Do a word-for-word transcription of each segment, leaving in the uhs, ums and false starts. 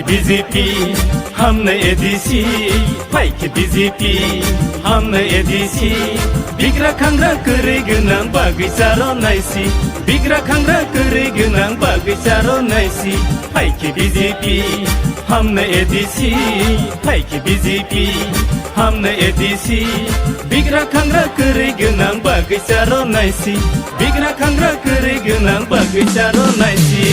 B J P, hamnai A D C, phaikhe B J P, hamnai A D C, bigra khangra kwrwi gwnang bagwi charo naisi, bigra khangra kwrwi gwnang bagwi charo naisi, phaikhe B J P, hamnai A D C, phaikhe B J P, hamnai A D C, bigra khangra kwrwi gwnang bagwi charo naisi, bigra khangra kwrwi gwnang bagwi charo naisi.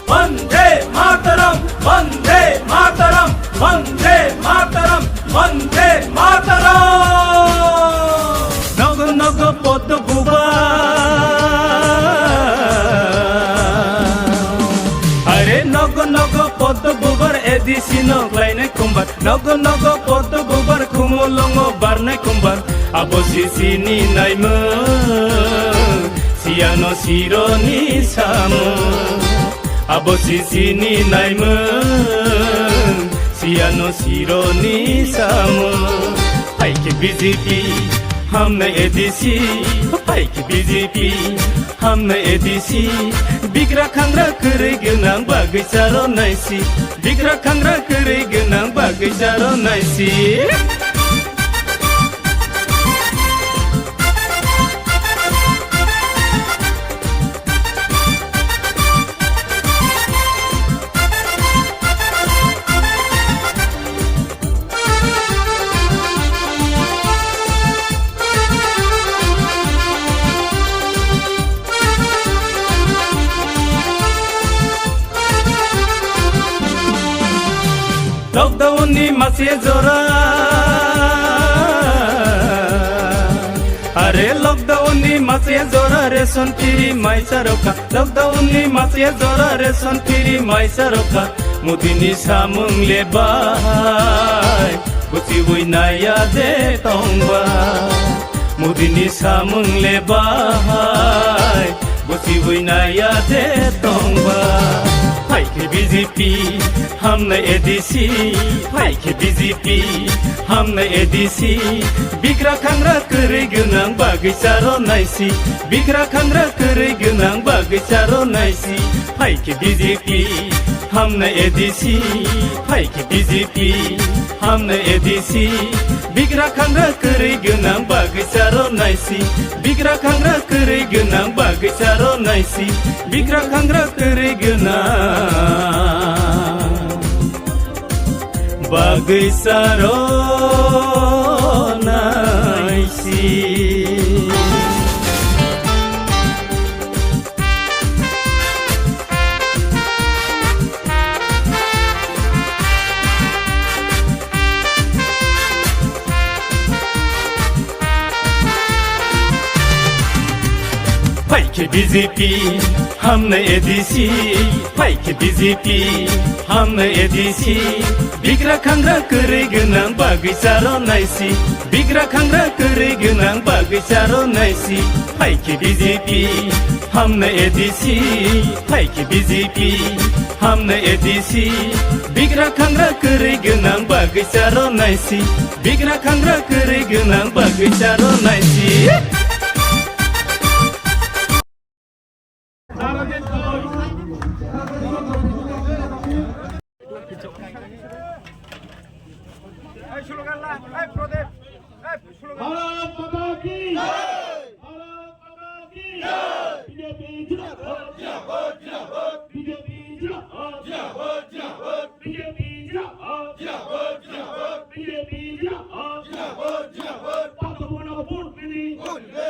Bande Mataram, Bande Mataram, Bande Mataram, Bande Mataram. Nogo nogo Poddo Bubar. Are nogo nogo Poddo Bubar A D C no khlainai kumbar. Nogo nogo Poddo Bubar khumulwngo barnai kumbar. Abo sisini naimung, siyano sironi samung. Abo sisini naimung, siyano sironi samung. Phaikhe B J P, hamnai A D C, phaikhe B J P, hamnai A D C, bigra khangra kwrwi gwnang bagwi charo naisi, bigra khangra kwrwi gwnang bagwi charo naisi. Lockdown ni mase jora, are lockdown ni mase jora ration free mai charokha. Lockdown ni mase jora ration free mai charokha. Modi ni samung le bahai, buchiwi naya je tongba. Modi ni samung le bahai, buchiwi naya je tongba. Phaikhe B J P, hamnai A D C, phaikhe B J P, hamnai A D C, bigra khangra kwrwi gwnang bagwi charo naisi, bigra khangra kwrwi gwnang bagwi charo naisi, phaikhe B J P, hamnai A D C, phaikhe B J P, hamnai A D C, bigra khangra kwrwi gwnang bagwi charo naisi, bigra khangra kwrwi gwnang bagwi charo naisi, bigra khangra kwrwi gwnang bagwi charo naisi. Phaikhe B J P, hamnai A D C, phaikhe B J P, hamnai A D C, bigra khangra kwrwi gwnang bagwi charo naisi, bigra khangra kwrwi gwnang bagwi charo naisi, phaikhe B J P, hamnai A D C, phaikhe B J P, hamnai A D C, bigra khangra kwrwi gwnang bagwi charo naisi, bigra khangra kwrwi gwnang bagwi charo naisi. Bharat Mata ki jai! Bharat Mata ki jai! B J P zindabad! Zindabad, zindabad! B J P zindabad! Zindabad, zindabad! B J P zindabad! Zindabad, zindabad! B J P zindabad! Zindabad, zindabad! Pathabuno vote bini! Vote bini!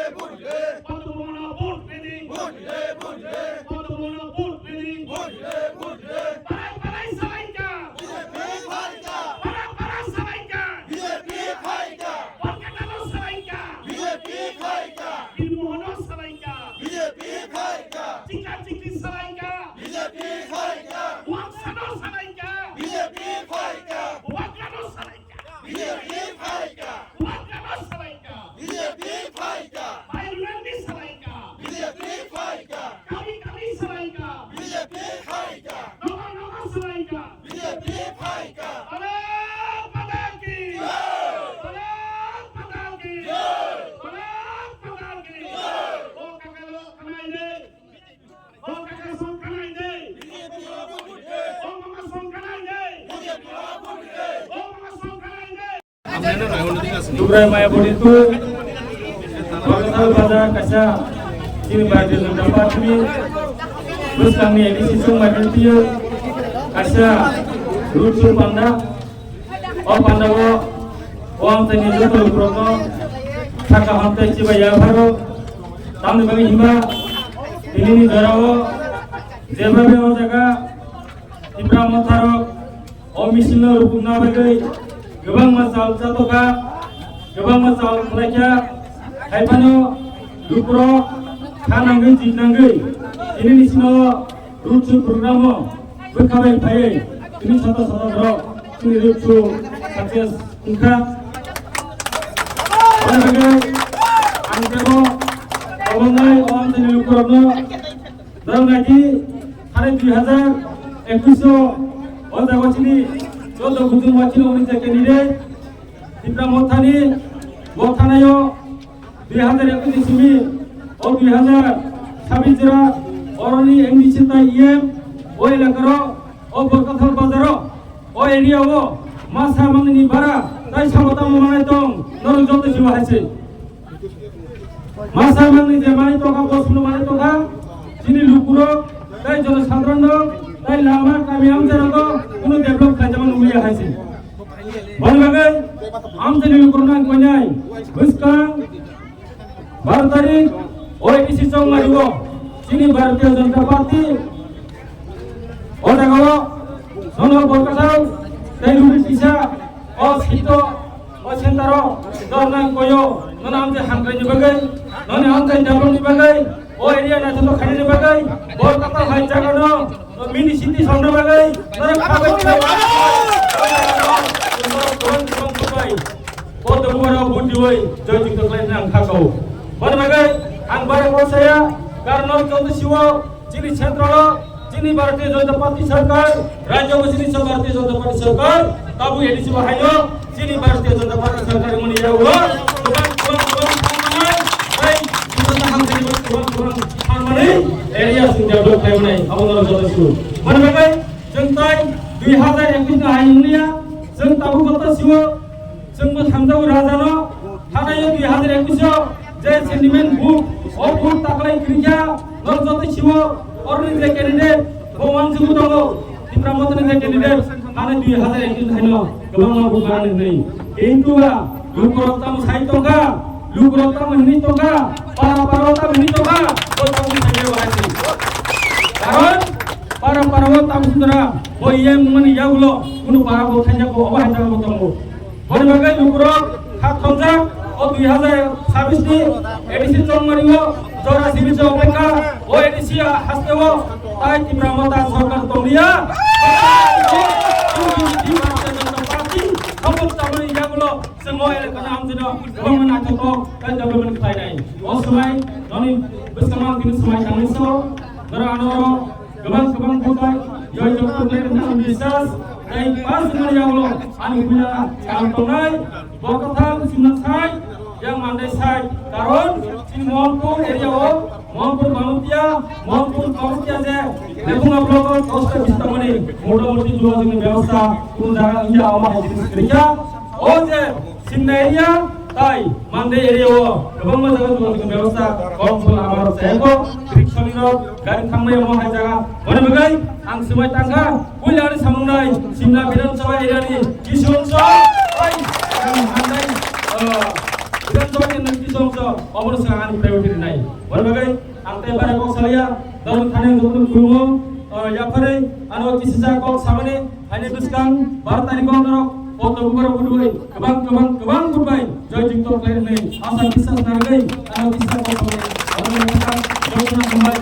Dubrai Mayapuri tu Bagasal Bazar kaisa chini Bharatiya Janata Party ni bwskangni A D C song mai phiyo kaisa road show panda. O panda o o ang tani joto lukurokno saka hamtai chibai ya pharo tamni bagwi himba tinini jorao jebabe o jaga Tipra Motharok o misil no rukukna bagwi kwbangma chal chatokha, kwbangma chal khlaikha, haiphano lukurok kha nangwi jit nangwi tini nisino road show program o bwkha bai phaiwi tini sata sata borok tini road show success wngkha. Abo bagwi ang tebo kwbangma o amchaini lukurokno Dal naidi thani dui hazar ekush o o jaga chini joto kutung wa chini uni je candidate Tipra Mothani bo thanayo dui hazar ekush ni simi o dui hazar sabis jora oroni M D C ta E M o elakaro o Borkathal bazaro o area o masa mangni bara tai sabota manai tong norok joto siwa haise. Masa mangni je manwi tongkha, bo sunu manwi tongkha, chini lukurok, tai jono sadharano, tai lama, kami amcharogo, kunu develop khaijama nukliya haise. Boni bagwi, amchaini lukurokno ang koinai, bwskang, baro tarik, O A D C chongmario, chini Bharatiya Janata Party, O jaga o nono Borkathal tei Lubis kisa o sito o center o dorna koyo nono amchai hamkrai ni bagwi, nono amchai develop ni bagwi, o area naithok khaina ni bagwi, Borkathal hai jaga no mini city songna bagwi, nono khabai khabai. Bo tongmani o buti oi joy jukto khlai nang kha kau. Boni bagwi ang bara ko saya, karon no joto siwo chini central o chini Bharatiya Janata Party sarkar, rajyo bo chini sa Bharatiya Janata Party sarkar, tabu A D C bo haino chini Bharatiya Janata Party sarkar mani ya ulo. Tubang tubang tubang tubang manai, hai tubang hamkrai tubang tubang manai, area sing develop khlai manai, abo no joto siwo. Boni bagwi chwng tai dui hazar ekis na hai wngya, chwng tabu joto siwo. Chwngbo samjago rajano, thanayo dui hazar ekush o je sentiment vote, o vote taklai kwrwikha, norok joto siwo, oroni je candidate, bo uansukgo tongo, Tipra Mothani je candidate, thani dui hazar ekush haino kwbangma vote manani hwnwi. Kintu ba, lukurok tamo sai tongkha, lukurok tamo hwnwi tongkha, para para tamo hwnwi tongkha, bo tamo sai tongkha. Karon, para para tamo sundra, bo iyang mani yagulo, kunu para bo thanya ko, oba hai jaga bo tongo. Boni bagwi lukurok kha thongjak o dui hazar sabis ni A D C chongmani o jora sibis o pekha o A D C haste o tai Tipra Motha sarkar tongliya. Party, Bharatiya Janata Party, samung tamani yagulo chwng o elaka no amchino kwbangma naithotok tei development khlainai. O swmai noni bwskango ang tini swmai tangwi so, norok ano oro Kwbang kwbang buthai, joy jokto khlai rwna ang biswas, tei pass rwmani yagulo ani puila kaam tongnai, Borkathal, Simna side, yang Mandai side, karon chini Mohanpur area o, Mohanpur Bangladesh, Mohanpur Bangladesh je, Lephunga block o dosta bista mani, motamuti jogajogni bebosta, kun jaga iya ama hai jinis kwrwikha, o je, Simna area tai Mandai area o kwbangma jaga jogajogni bebosta kom khula amaro chayako, rikshaw ni rok gari thangmaya mo hai jaga. Boni bagwi ang swmai tangkha, puila ani samung nai Simna Bidhan Sabha area ni kisi ongso, tai ang Mandai, ah, Bidhan Sabha kendra ni kisi ongso, omono swkang ani priority rinai. Boni bagwi ang tei bara kok salaya, dol thani ang jotono khulungo, ah, yapharwi ano kisi sa kok samani, Haini bwskang bar tarikh o norok poito bukharo budui kwbang kwbang kwbang bubai joy jukto khlai rwnai asa biswas narwgwi ano kisa kothok jotono hambai